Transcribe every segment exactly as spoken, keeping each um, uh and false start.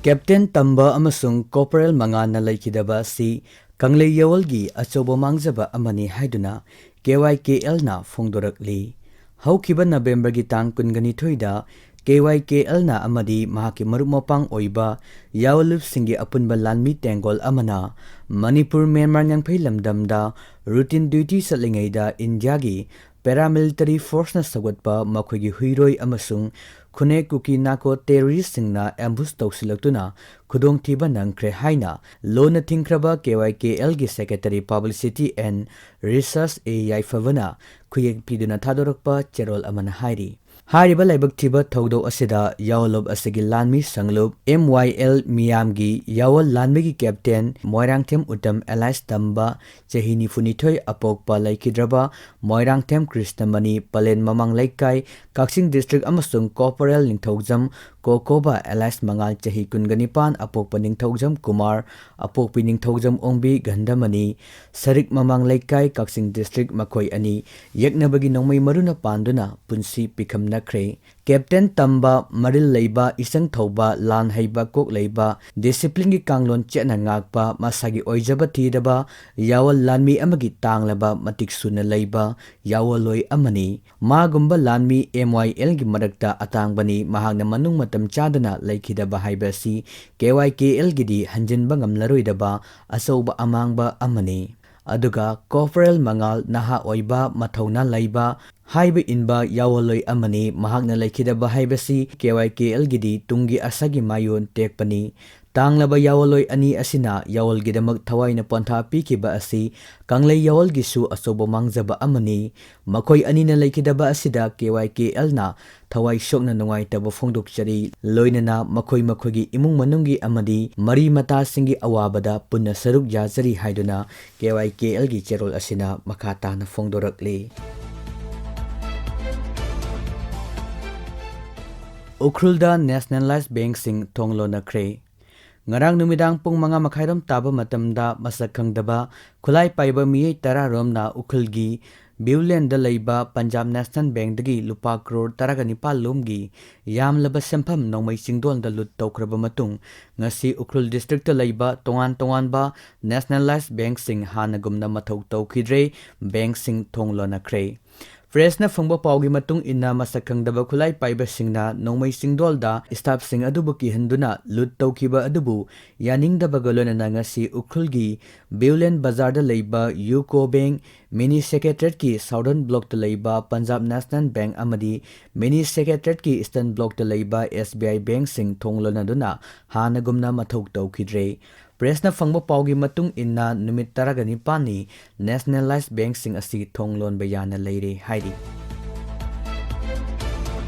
Captain ꯇꯝꯕ ꯑꯃꯁꯨꯡ ꯀꯣꯔꯄꯣꯔꯦꯜ ꯃꯉꯥꯜꯅ ꯂꯩꯈꯤꯗꯕ ꯑꯁꯤ ꯀꯪꯂꯩ ꯌꯥꯋꯜꯒꯤ ꯑꯆꯧꯕ ꯃꯥꯡꯖꯕ ꯑꯃꯅꯤ ꯍꯥꯏꯗꯨꯅ ꯀꯦ ꯋꯥꯏ ꯀꯦ ꯑꯦꯜꯅ ꯐꯣꯡꯗꯣꯔꯛꯂꯤ꯫ ꯍꯧꯈꯤꯕ ꯅꯕꯦꯝꯕꯔꯒꯤ ꯇꯥꯡ ꯀꯨꯟꯒ ꯅꯤꯊꯣꯏꯗ ꯀꯦ ꯋꯥꯏ ꯀꯦ ꯑꯦꯜꯅ ꯑꯃꯗꯤ ꯃꯍꯥꯛꯀꯤ ꯃꯔꯨꯞ ꯃꯄꯥꯡ ꯑꯣꯏꯕ ꯌꯥꯋꯜꯂꯨꯞꯁꯤꯡꯒꯤ ꯑꯄꯨꯟꯕ ꯂꯥꯟꯃꯤ ꯇꯦꯡꯒꯣꯜ ꯑꯃꯅ ꯃꯅꯤꯄꯨꯔ ꯃ꯭ꯌꯥꯟꯃꯥꯔ ꯉꯝꯐꯩ ꯂꯝꯗꯝꯗ ꯔꯨꯇꯤꯟ ꯗ꯭ꯌꯨꯇꯤ ꯆꯠꯂꯤꯉꯩꯗ ꯏꯟꯗꯤꯌꯥꯒꯤ ꯄꯦꯔꯥꯃꯤꯂꯤꯇꯔꯤ ꯐꯣꯔꯁꯅ ꯁꯧꯒꯠꯄ ꯃꯈꯣꯏꯒꯤ ꯍꯨꯏꯔꯣꯏ ꯑꯃꯁꯨꯡ ꯈꯨꯅꯦ ꯀꯨꯀꯤ ꯅꯥꯀꯣ ꯇꯦꯔꯣꯔꯤꯁꯁꯤꯡꯅ ꯑꯦꯝꯕꯨꯁ ꯇꯧꯁꯤꯜꯂꯛꯇꯨꯅ ꯈꯨꯗꯣꯡꯊꯤꯕ ꯅꯪꯈ꯭ꯔꯦ ꯍꯥꯏꯅ ꯂꯣꯟꯅ ꯊꯤꯡꯈ꯭ꯔꯕ ꯀꯦ ꯋꯥꯏ ꯀꯦ ꯑꯦꯜꯒꯤ secretary publicity and resources A ꯌꯥꯏꯐꯕꯅ ꯈꯨꯌꯦꯛ ꯄꯤꯗꯨꯅ ꯊꯥꯗꯣꯔꯛꯄ ꯆꯦꯔꯣꯜ ꯑꯃꯅ ꯍꯥꯏꯔꯤ꯫ ꯍꯥꯏꯔꯤꯕ ꯂꯥꯏꯕꯛ ꯊꯤꯕ ꯊꯧꯗꯣꯛ ꯑꯁꯤꯗ ꯌꯥꯋꯜꯂꯨꯞ ꯑꯁꯤꯒꯤ ꯂꯥꯟꯃꯤ ꯁꯪꯂꯨꯞ ꯑꯦꯝ ꯋꯥꯏ ꯑꯦꯜ ꯃꯤꯌꯥꯝꯒꯤ ꯌꯥꯋꯜ ꯂꯥꯟꯃꯤꯒꯤ ꯀꯦꯞꯇꯦꯟ ꯃꯣꯏꯔꯥꯡꯊꯦꯝ ꯎꯇꯝ ꯑꯦꯂꯥꯏꯁ ꯇꯝꯕ, ꯆꯍꯤ ꯅꯤꯐꯨꯅꯤꯊꯣꯏ ꯑꯄꯣꯛꯄ ꯂꯩꯈꯤꯗ꯭ꯔꯕ ꯃꯣꯏꯔꯥꯡꯊꯦꯝ ꯀ꯭ꯔꯤꯁꯅꯃꯅꯤ, ꯄꯂꯦꯟ ꯃꯃꯥꯡ ꯂꯩꯀꯥꯏ, ꯀꯛꯆꯤꯡ ꯗꯤꯁꯇ꯭ꯔꯤꯛ ꯑꯃꯁꯨꯡ ꯀꯣꯔꯄꯣꯔꯦꯜ ꯅꯤꯡꯊꯧꯖꯝ ꯀꯣꯀꯣꯕ ꯑꯦꯂꯥꯏꯁ ꯃꯉꯥꯜ, ꯆꯍꯤ ꯀꯨꯟꯒ ꯅꯤꯄꯥꯟ ꯑꯄꯣꯛꯄ ꯅꯤꯡꯊꯧꯖꯝ ꯀꯨꯃꯥꯔ, ꯑꯄꯣꯛꯄꯤ ꯅꯤꯡꯊꯧꯖꯝ ꯑꯣꯡꯕꯤ ꯒꯟꯙꯃꯅꯤ, ꯁꯔꯤꯛ ꯃꯃꯥꯡ ꯂꯩꯀꯥꯏ, ꯀꯛꯆꯤꯡ ꯗꯤꯁꯇ꯭ꯔꯤꯛ, ꯃꯈꯣꯏ ꯑꯅꯤ ꯌꯦꯛꯅꯕꯒꯤ ꯅꯣꯡꯃꯩ ꯃꯔꯨꯅ ꯄꯥꯟꯗꯨꯅ ꯄꯨꯟꯁꯤ ꯄꯤꯈꯝꯅꯈ꯭ꯔꯦ꯫ ꯀꯦꯞꯇꯦꯟ ꯇꯝꯕ, ꯃꯔꯤꯜ ꯂꯩꯕ, ꯏꯆꯪ ꯊꯧꯕ, ꯂꯥꯟ ꯍꯩꯕ, ꯀꯣꯛ ꯂꯩꯕ, ꯗꯤꯁꯤꯄ꯭ꯂꯤꯟꯒꯤ ꯀꯥꯡꯂꯣꯟ ꯆꯦꯠꯅ ꯉꯥꯛꯄ, ꯃꯁꯥꯒꯤ ꯑꯣꯏꯖꯕ ꯊꯤꯗꯕ, ꯌꯥꯋꯜ ꯂꯥꯟꯃꯤ ꯑꯃꯒꯤ ꯇꯥꯡꯂꯕ ꯃꯇꯤꯛ ꯁꯨꯅ ꯂꯩꯕ ꯌꯥꯋꯜꯂꯣꯏ ꯑꯃꯅꯤ꯫ ꯃꯥꯒꯨꯝꯕ ꯂꯥꯟꯃꯤ ꯑꯦꯝ ꯋꯥꯏ ꯑꯦꯜꯒꯤ ꯃꯔꯛꯇ ꯑꯇꯥꯡꯕꯅꯤ꯫ ꯃꯍꯥꯛꯅ ꯃꯅꯨꯡ ꯃꯇꯝ ꯆꯥꯗꯅ ꯂꯩꯈꯤꯗꯕ ꯍꯥꯏꯕ ꯑꯁꯤ ꯀꯦ ꯋꯥꯏ ꯀꯦ ꯑꯦꯜꯒꯤꯗꯤ ꯍꯟꯖꯤꯟꯕ ꯉꯝꯂꯔꯣꯏꯗꯕ ꯑꯆꯧꯕ ꯑꯃꯥꯡꯕ ꯑꯃꯅꯤ꯫ ꯑꯗꯨꯒ ꯀꯣꯔꯄꯣꯔꯦꯜ ꯃꯉꯥꯜ ꯅꯍꯥ ꯑꯣꯏꯕ, ꯃꯊꯧꯅꯥ ꯂꯩꯕ, ꯍꯥꯏꯕ ꯏꯟꯕ ꯌꯥꯋꯜꯂꯣꯏ ꯑꯃꯅꯤ꯫ ꯃꯍꯥꯛꯅ ꯂꯩꯈꯤꯗꯕ ꯍꯥꯏꯕꯁꯤ ꯀꯦ ꯋꯥꯏ ꯀꯦ ꯑꯦꯜꯒꯤꯗꯤ ꯇꯨꯡꯒꯤ ꯑꯁꯥꯒꯤ ꯃꯥꯌꯣꯟ ꯇꯦꯛꯄꯅꯤ꯫ ꯇꯥꯡꯂꯕ ꯌꯥꯋꯜꯂꯣꯏ ꯑꯅꯤ ꯑꯁꯤꯅ ꯌꯥꯋꯜꯒꯤꯗꯃꯛ ꯊꯋꯥꯏꯅ ꯄꯣꯟꯊꯥ ꯄꯤꯈꯤꯕ ꯑꯁꯤ ꯀꯪꯂꯩ ꯌꯥꯋꯜꯒꯤꯁꯨ ꯑꯆꯧꯕ ꯃꯥꯡꯖꯕ ꯑꯃꯅꯤ꯫ ꯃꯈꯣꯏ ꯑꯅꯤꯅ ꯂꯩꯈꯤꯗꯕ ꯑꯁꯤꯗ ꯀꯦ ꯋꯥꯏ ꯀꯦ ꯑꯦꯜꯅ ꯊꯋꯥꯏ ꯁꯣꯛꯅ ꯅꯨꯡꯉꯥꯏꯇꯕ ꯐꯣꯡꯗꯣꯛꯆꯔꯤ꯫ ꯂꯣꯏꯅꯅ ꯃꯈꯣꯏ ꯃꯈꯣꯏꯒꯤ ꯏꯃꯨꯡ ꯃꯅꯨꯡꯒꯤ ꯑꯃꯗꯤ ꯃꯔꯤ ꯃꯇꯥꯁꯤꯡꯒꯤ ꯑꯋꯥꯕꯗ ꯄꯨꯟꯅ ꯁꯔꯨꯛ ꯌꯥꯖꯔꯤ ꯍꯥꯏꯗꯨꯅ ꯀꯦ ꯋꯥꯏ ꯀꯦ ꯑꯦꯜꯒꯤ ꯆꯦꯔꯣꯜ ꯑꯁꯤꯅ ꯃꯈꯥ ꯇꯥꯅ ꯐꯣꯡꯗꯣꯔꯛꯂꯤ꯫ ꯎꯈ꯭ꯔꯨꯜꯗ ꯅꯦꯁꯅꯦꯂꯥꯏꯖ ꯕꯦꯡꯛꯁꯤꯡ ꯊꯣꯡ ꯂꯣꯟꯅꯈ꯭ꯔꯦ꯫ ꯉꯔꯥꯡ ꯅꯨꯃꯤꯗꯥꯡ ꯄꯨꯡ ꯃꯉꯥ ꯃꯈꯥꯏꯔꯣꯝ ꯇꯥꯕ ꯃꯇꯝꯗ ꯃꯁꯛ ꯈꯪꯗꯕ ꯈꯨꯠꯂꯥꯏ ꯄꯥꯏꯕ ꯃꯤꯑꯣꯏ ꯇꯔꯥ ꯔꯣꯝꯅ ꯎꯈ꯭ꯔꯨꯜꯒꯤ ꯕꯤꯎꯂꯦꯟꯗ ꯂꯩꯕ ꯄꯟꯖꯥꯕ ꯅꯦꯁꯅꯦꯜ ꯕꯦꯡꯗꯒꯤ ꯂꯨꯄꯥ ꯀ꯭ꯔꯣꯔ ꯇꯔꯥꯒ ꯅꯤꯄꯥꯜ ꯂꯣꯝꯒꯤ ꯌꯥꯝꯂꯕ ꯁꯦꯟꯐꯝ ꯅꯣꯡꯃꯩ ꯆꯤꯡꯗꯣꯜꯗ ꯂꯨꯠ ꯇꯧꯈ꯭ꯔꯕ ꯃꯇꯨꯡ, ꯉꯁꯤ ꯎꯈ꯭ꯔꯨꯜ ꯗꯤꯁꯇ꯭ꯔꯤꯛꯇ ꯂꯩꯕ ꯇꯣꯉꯥꯟ ꯇꯣꯉꯥꯟꯕ ꯅꯦꯁꯅꯦꯂꯥꯏꯖ ꯕꯦꯡꯁꯤꯡ ꯍꯥꯟꯅꯒꯨꯝꯅ ꯃꯊꯧ ꯇꯧꯈꯤꯗ꯭ꯔꯦ, ꯕꯦꯡꯁꯤꯡ ꯊꯣꯡ ꯂꯣꯟꯅꯈ꯭ꯔꯦ꯫ ꯄ꯭ꯔꯦꯁꯅ ꯐꯪꯕ ꯄꯥꯎꯒꯤ ꯃꯇꯨꯡ ꯏꯟꯅ, ꯃꯁꯛ ꯈꯪꯗꯕ ꯈꯨꯠꯂꯥꯏ ꯄꯥꯏꯕꯁꯤꯡꯅ ꯅꯣꯡꯃꯩ ꯆꯤꯡꯗꯣꯜꯗ ꯁ꯭ꯇꯥꯐꯁꯤꯡ ꯑꯗꯨꯕꯨ ꯀꯤꯍꯟꯗꯨꯅ ꯂꯨꯠ ꯇꯧꯈꯤꯕ ꯑꯗꯨꯕꯨ ꯌꯥꯅꯤꯡꯗꯕꯒ ꯂꯣꯏꯅꯅ ꯉꯁꯤ ꯎꯈ꯭ꯔꯨꯜꯒꯤ ꯕꯤꯎꯂꯦꯟ ꯕꯖꯥꯔꯗ ꯂꯩꯕ ꯌꯨꯀꯣ ꯕꯦꯡ, ꯃꯤꯅꯤ ꯁꯦꯀ꯭ꯔꯦꯇꯔꯤꯌꯦꯠꯀꯤ ꯁꯥꯎꯗꯔꯟ ꯕ꯭ꯂꯣꯛꯇ ꯂꯩꯕ ꯄꯟꯖꯥꯕ ꯅꯦꯁꯅꯦꯜ ꯕꯦꯡ ꯑꯃꯗꯤ ꯃꯤꯅꯤ ꯁꯦꯀ꯭ꯔꯦꯇꯔꯤꯌꯦꯠꯀꯤ ꯏꯁꯇꯔꯟ ꯕ꯭ꯂꯣꯛꯇ ꯂꯩꯕ ꯑꯦꯁ ꯕꯤ ꯑꯥꯏ ꯕꯦꯡꯁꯤꯡ ꯊꯣꯡ ꯂꯣꯟꯅꯗꯨꯅ ꯍꯥꯟꯅꯒꯨꯝꯅ ꯃꯊꯧ ꯇꯧꯈꯤꯗ꯭ꯔꯦ꯫ ꯄ꯭ꯔꯦꯁꯅ ꯐꯪꯕ ꯄꯥꯎꯒꯤ ꯃꯇꯨꯡ ꯏꯟꯅ, ꯅꯨꯃꯤꯠ ꯇꯔꯥꯒ ꯅꯤꯄꯥꯜꯅꯤ ꯅꯦꯁꯅꯦꯂꯥꯏꯖ ꯕꯦꯡꯁꯤꯡ ꯑꯁꯤ ꯊꯣꯡ ꯂꯣꯟꯕ ꯌꯥꯅ ꯂꯩꯔꯦ ꯍꯥꯏꯔꯤ꯫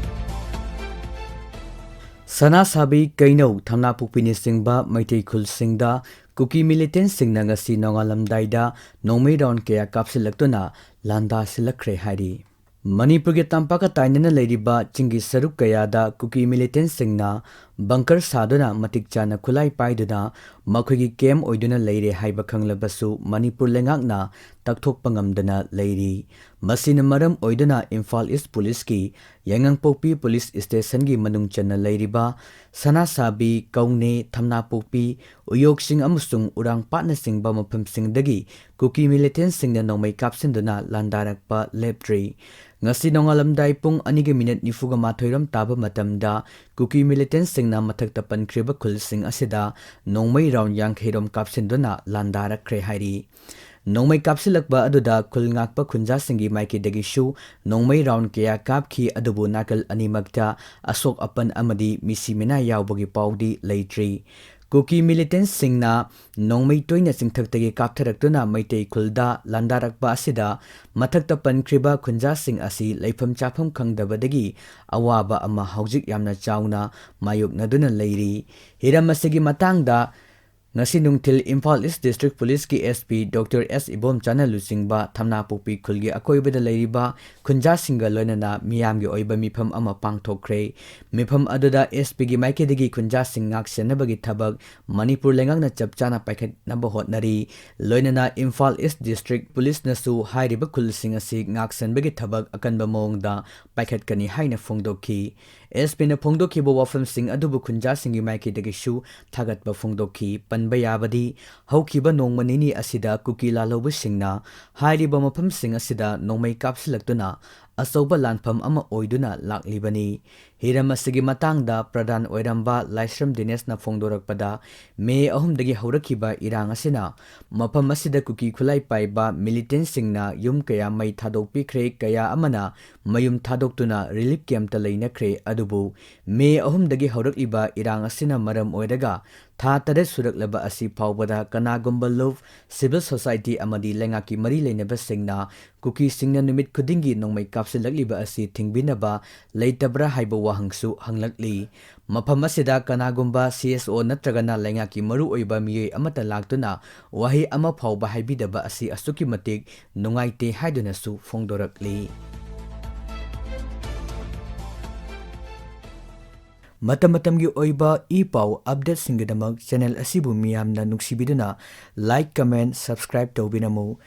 ꯁꯅꯥꯁꯥꯕꯤ, ꯀꯩꯅꯧ, ꯊꯝꯅꯥꯄꯣꯛꯄꯤꯅꯆꯤꯡꯕ ꯃꯩꯇꯩ ꯈꯨꯜꯁꯤꯡꯗ ꯀꯨꯀꯤ ꯃꯤꯂꯤꯇꯦꯟꯁꯤꯡꯅ ꯉꯁꯤ ꯅꯣꯡꯉꯥꯜꯂꯝꯗꯥꯏꯗ ꯅꯣꯡꯃꯩ ꯔꯥꯎꯟ ꯀꯌꯥ ꯀꯥꯞꯁꯤꯜꯂꯛꯇꯨꯅ ꯂꯥꯟꯗꯥꯁꯤꯜꯂꯛꯈ꯭ꯔꯦ ꯍꯥꯏꯔꯤ꯫ ꯃꯅꯤꯄꯨꯔꯒꯤ ꯇꯝꯄꯥꯛꯀ ꯇꯥꯏꯅꯅ ꯂꯩꯔꯤꯕ ꯆꯤꯡꯒꯤ ꯁꯔꯨꯛ ꯀꯌꯥꯗ ꯀꯨꯀꯤ ꯃꯤꯂꯤꯇꯦꯟꯁꯤꯡꯅ ꯕꯪꯀꯔ ꯁꯥꯗꯨꯅ ꯃꯇꯤꯛ ꯆꯥꯅ ꯈꯨꯠꯂꯥꯏ ꯄꯥꯏꯗꯨꯅ ꯃꯈꯣꯏꯒꯤ ꯀꯦꯝ ꯑꯣꯏꯗꯨꯅ ꯂꯩꯔꯦ ꯍꯥꯏꯕ ꯈꯪꯂꯕꯁꯨ ꯃꯅꯤꯄꯨꯔ ꯂꯩꯉꯥꯛꯅ ꯇꯛꯊꯣꯛꯄ ꯉꯝꯗꯅ ꯂꯩꯔꯤ꯫ ꯃꯁꯤꯅ ꯃꯔꯝ ꯑꯣꯏꯗꯨꯅ ꯏꯝꯐꯥꯜ ꯏꯁ ꯄꯨꯂꯤꯁꯀꯤ ꯌꯥꯏꯉꯪꯄꯣꯛꯄꯤ ꯄꯨꯂꯤꯁ ꯁ꯭ꯇꯦꯁꯟꯒꯤ ꯃꯅꯨꯡ ꯆꯟꯅ ꯂꯩꯔꯤꯕ ꯁꯅꯥꯁꯥꯕꯤ, ꯀꯧꯅꯦ, ꯊꯝꯅꯥꯄꯣꯛꯄꯤ, ꯎꯌꯣꯛꯆꯤꯡ ꯑꯃꯁꯨꯡ ꯎꯔꯥꯡꯄꯥꯠꯅꯆꯤꯡꯕ ꯃꯐꯝꯁꯤꯡꯗꯒꯤ ꯀꯨꯀꯤ ꯃꯤꯂꯤꯇꯦꯟꯁꯤꯡꯅ ꯅꯣꯡꯃꯩ ꯀꯥꯞꯁꯤꯟꯗꯨꯅ ꯂꯥꯟꯗꯥꯔꯛꯄ ꯂꯦꯞꯇ꯭ꯔꯤ꯫ ꯉꯁꯤ ꯅꯣꯡꯉꯥꯜꯂꯝꯗꯥꯏ ꯄꯨꯡ ꯑꯅꯤꯒ ꯃꯤꯅꯤꯠ ꯅꯤꯐꯨꯒ ꯃꯥꯊꯣꯏ ꯔꯣꯝ ꯇꯥꯕ ꯃꯇꯝꯗ ꯀꯨꯀꯤ ꯃꯤꯂꯤꯇꯦꯟꯁꯤꯡꯅ ꯃꯊꯛꯇ ꯄꯟꯈ꯭ꯔꯤꯕ ꯈꯨꯜꯁꯤꯡ ꯑꯁꯤꯗ ꯅꯣꯡꯃꯩ ꯔꯥꯎꯟ ꯌꯥꯡꯈꯩ ꯔꯣꯝ ꯀꯥꯞꯁꯤꯟꯗꯨꯅ ꯂꯥꯟꯗꯥꯔꯛꯈ꯭ꯔꯦ ꯍꯥꯏꯔꯤ꯫ ꯅꯣꯡꯃꯩ ꯀꯥꯞꯁꯤꯜꯂꯛꯄ ꯑꯗꯨꯗ ꯈꯨꯜ ꯉꯥꯛꯄ ꯈꯨꯟꯖꯥꯁꯤꯡꯒꯤ ꯃꯥꯏꯀꯩꯗꯒꯤꯁꯨ ꯅꯣꯡꯃꯩ ꯔꯥꯎꯟ ꯀꯌꯥ ꯀꯥꯞꯈꯤ, ꯑꯗꯨꯕꯨ ꯅꯥꯀꯜ ꯑꯅꯤꯃꯛꯇ ꯑꯁꯣꯛ ꯑꯄꯟ ꯑꯃꯗꯤ ꯃꯤꯁꯤ ꯃꯤꯅꯥ ꯌꯥꯎꯕꯒꯤ ꯄꯥꯎꯗꯤ ꯂꯩꯇ꯭ꯔꯤ꯫ ꯀꯨꯀꯤ ꯃꯤꯂꯤꯇꯦꯟꯁꯤꯡꯅ ꯅꯣꯡꯃꯩ ꯇꯣꯏꯅ ꯆꯤꯡꯊꯛꯇꯒꯤ ꯀꯥꯞꯊꯔꯛꯇꯨꯅ ꯃꯩꯇꯩ ꯈꯨꯜꯗ ꯂꯥꯟꯗꯥꯔꯛꯄ ꯑꯁꯤꯗ ꯃꯊꯛꯇ ꯄꯟꯈ꯭ꯔꯤꯕ ꯈꯨꯟꯖꯥꯁꯤꯡ ꯑꯁꯤ ꯂꯩꯐꯝ ꯆꯥꯐꯝ ꯈꯪꯗꯕꯗꯒꯤ ꯑꯋꯥꯕ ꯑꯃ ꯍꯧꯖꯤꯛ ꯌꯥꯝꯅ ꯆꯥꯎꯅ ꯃꯥꯌꯣꯛꯅꯗꯨꯅ ꯂꯩꯔꯤ꯫ ꯍꯤꯔꯝ ꯑꯁꯤꯒꯤ ꯃꯇꯥꯡꯗ ꯉꯁꯤ ꯅꯨꯡꯊꯤꯜ ꯏꯝꯐꯥꯜ ꯏꯁ ꯗꯤꯁꯇ꯭ꯔꯤꯛ ꯄꯨꯂꯤꯁꯀꯤ ꯑꯦꯁ ꯄꯤ ꯗꯣꯛꯇꯔ ꯑꯦꯁ ꯏꯕꯣꯝꯆꯥꯅ ꯂꯨꯆꯤꯡꯕ ꯊꯝꯅꯥꯄꯣꯛꯄꯤ ꯈꯨꯜꯒꯤ ꯑꯀꯣꯏꯕꯗ ꯂꯩꯔꯤꯕ ꯈꯨꯟꯖꯥꯁꯤꯡꯒ ꯂꯣꯏꯅꯅ ꯃꯤꯌꯥꯝꯒꯤ ꯑꯣꯏꯕ ꯃꯤꯐꯝ ꯑꯃ ꯄꯥꯡꯊꯣꯛꯈ꯭ꯔꯦ꯫ ꯃꯤꯐꯝ ꯑꯗꯨꯗ ꯑꯦꯁ ꯄꯤꯒꯤ ꯃꯥꯏꯀꯩꯗꯒꯤ ꯈꯨꯟꯖꯥꯁꯤꯡ ꯉꯥꯛ ꯁꯦꯟꯅꯕꯒꯤ ꯊꯕꯛ ꯃꯅꯤꯄꯨꯔ ꯂꯩꯉꯥꯛꯅ ꯆꯞ ꯆꯥꯅ ꯄꯥꯏꯈꯠꯅꯕ ꯍꯣꯠꯅꯔꯤ꯫ ꯂꯣꯏꯅꯅ ꯏꯝꯐꯥꯜ ꯏꯁ ꯗꯤꯁꯇ꯭ꯔꯤꯛ ꯄꯨꯂꯤꯁꯅꯁꯨ ꯍꯥꯏꯔꯤꯕ ꯈꯨꯜꯁꯤꯡ ꯑꯁꯤ ꯉꯥꯛ ꯁꯦꯟꯕꯒꯤ ꯊꯕꯛ ꯑꯀꯟꯕ ꯃꯑꯣꯡꯗ ꯄꯥꯏꯈꯠꯀꯅꯤ ꯍꯥꯏꯅ ꯐꯣꯡꯗꯣꯛꯈꯤ꯫ ꯑꯦꯁ ꯄꯤꯅ ꯐꯣꯡꯗꯣꯛꯈꯤꯕ ꯋꯥꯐꯝꯁꯤꯡ ꯑꯗꯨꯕꯨ ꯈꯨꯟꯖꯥꯁꯤꯡꯒꯤ ꯃꯥꯏꯀꯩꯗꯒꯤꯁꯨ ꯊꯥꯒꯠꯄ ꯐꯣꯡꯗꯣꯛꯈꯤ꯫ ꯄꯟꯕ ꯌꯥꯕꯗꯤ, ꯍꯧꯈꯤꯕ ꯅꯣꯡꯃ ꯅꯤꯅꯤ ꯑꯁꯤꯗ ꯀꯨꯀꯤ ꯂꯥꯜꯍꯧꯕꯁꯤꯡꯅ ꯍꯥꯏꯔꯤꯕ ꯃꯐꯝꯁꯤꯡ ꯑꯁꯤꯗ ꯅꯣꯡꯃꯩ ꯀꯥꯞꯁꯤꯜꯂꯛꯇꯨꯅ ꯑꯆꯧꯕ ꯂꯥꯟꯐꯝ ꯑꯃ ꯑꯣꯏꯗꯨꯅ ꯂꯥꯛꯂꯤꯕꯅꯤ꯫ ꯍꯤꯔꯝ ꯑꯁꯤꯒꯤ ꯃꯇꯥꯡꯗ ꯄ꯭ꯔꯙꯥꯟ ꯑꯣꯏꯔꯝꯕ ꯂꯥꯏꯁ꯭ꯔꯝ ꯗꯤꯅꯦꯁꯅ ꯐꯣꯡꯗꯣꯔꯛꯄꯗ, ꯃꯦ ꯑꯍꯨꯝꯗꯒꯤ ꯍꯧꯔꯛꯈꯤꯕ ꯏꯔꯥꯡ ꯑꯁꯤꯅ ꯃꯐꯝ ꯑꯁꯤꯗ ꯀꯨꯀꯤ ꯈꯨꯠꯂꯥꯏ ꯄꯥꯏꯕ ꯃꯤꯂꯤꯇꯦꯟꯁꯤꯡꯅ ꯌꯨꯝ ꯀꯌꯥ ꯃꯩ ꯊꯥꯗꯣꯛꯄꯤꯈ꯭ꯔꯦ, ꯀꯌꯥ ꯑꯃꯅ ꯃꯌꯨꯝ ꯊꯥꯗꯣꯛꯇꯨꯅ ꯔꯤꯂꯤꯐ ꯀꯦꯝꯞꯇ ꯂꯩꯅꯈ꯭ꯔꯦ꯫ ꯑꯗꯨꯕꯨ ꯃꯦ ꯑꯍꯨꯝꯗꯒꯤ ꯍꯧꯔꯛꯂꯤꯕ ꯏꯔꯥꯡ ꯑꯁꯤꯅ ꯃꯔꯝ ꯑꯣꯏꯔꯒ ꯊꯥ ꯇꯔꯦꯠ ꯁꯨꯔꯛꯂꯕ ꯑꯁꯤ ꯐꯥꯎꯕꯗ ꯀꯅꯥꯒꯨꯝꯕ ꯂꯨꯞ, ꯁꯤꯚꯤꯜ ꯁꯣꯁꯥꯏꯇꯤ ꯑꯃꯗꯤ ꯂꯩꯉꯥꯛꯀꯤ ꯃꯔꯤ ꯂꯩꯅꯕꯁꯤꯡꯅ ꯀꯨꯀꯤꯁꯤꯡꯅ ꯅꯨꯃꯤꯠ ꯈꯨꯗꯤꯡꯒꯤ ꯅꯣꯡꯃꯩ ꯀꯥꯞꯁꯤꯜꯂꯛꯂꯤꯕ ꯑꯁꯤ ꯊꯤꯡꯕꯤꯅꯕ ꯂꯩꯇꯕ꯭ꯔꯥ ꯍꯥꯏꯕ ꯋꯥꯍꯪꯁꯨ ꯍꯪꯂꯛꯂꯤ꯫ ꯃꯐꯝ ꯑꯁꯤꯗ ꯀꯅꯥꯒꯨꯝꯕ ꯁꯤ ꯑꯦꯁ ꯑꯣ ꯅꯠꯇ꯭ꯔꯒꯅ ꯂꯩꯉꯥꯛꯀꯤ ꯃꯔꯨꯑꯣꯏꯕ ꯃꯤꯑꯣꯏ ꯑꯃꯠꯇ ꯂꯥꯛꯇꯨꯅ ꯋꯥꯍꯩ ꯑꯃ ꯐꯥꯎꯕ ꯍꯥꯏꯕꯤꯗꯕ ꯑꯁꯤ ꯑꯁꯨꯛꯀꯤ ꯃꯇꯤꯛ ꯅꯨꯡꯉꯥꯏꯇꯦ ꯍꯥꯏꯗꯨꯅꯁꯨ ꯐꯣꯡꯗꯣꯔꯛꯂꯤ꯫ ꯃꯇꯝ ꯃꯇꯝꯒꯤ ꯑꯣꯏꯕ ꯏ ꯄꯥꯎ ꯑꯞꯗꯦꯠꯁꯤꯡꯒꯤꯗꯃꯛ ꯆꯦꯅꯦꯜ ꯑꯁꯤꯕꯨ ꯃꯤꯌꯥꯝꯅ ꯅꯨꯡꯁꯤꯕꯤꯗꯨꯅ ꯂꯥꯏꯛ, ꯀꯃꯦꯟ, ꯁꯕꯁꯀ꯭ꯔꯥꯏꯕ ꯇꯧꯕꯤꯔꯝꯃꯨ꯫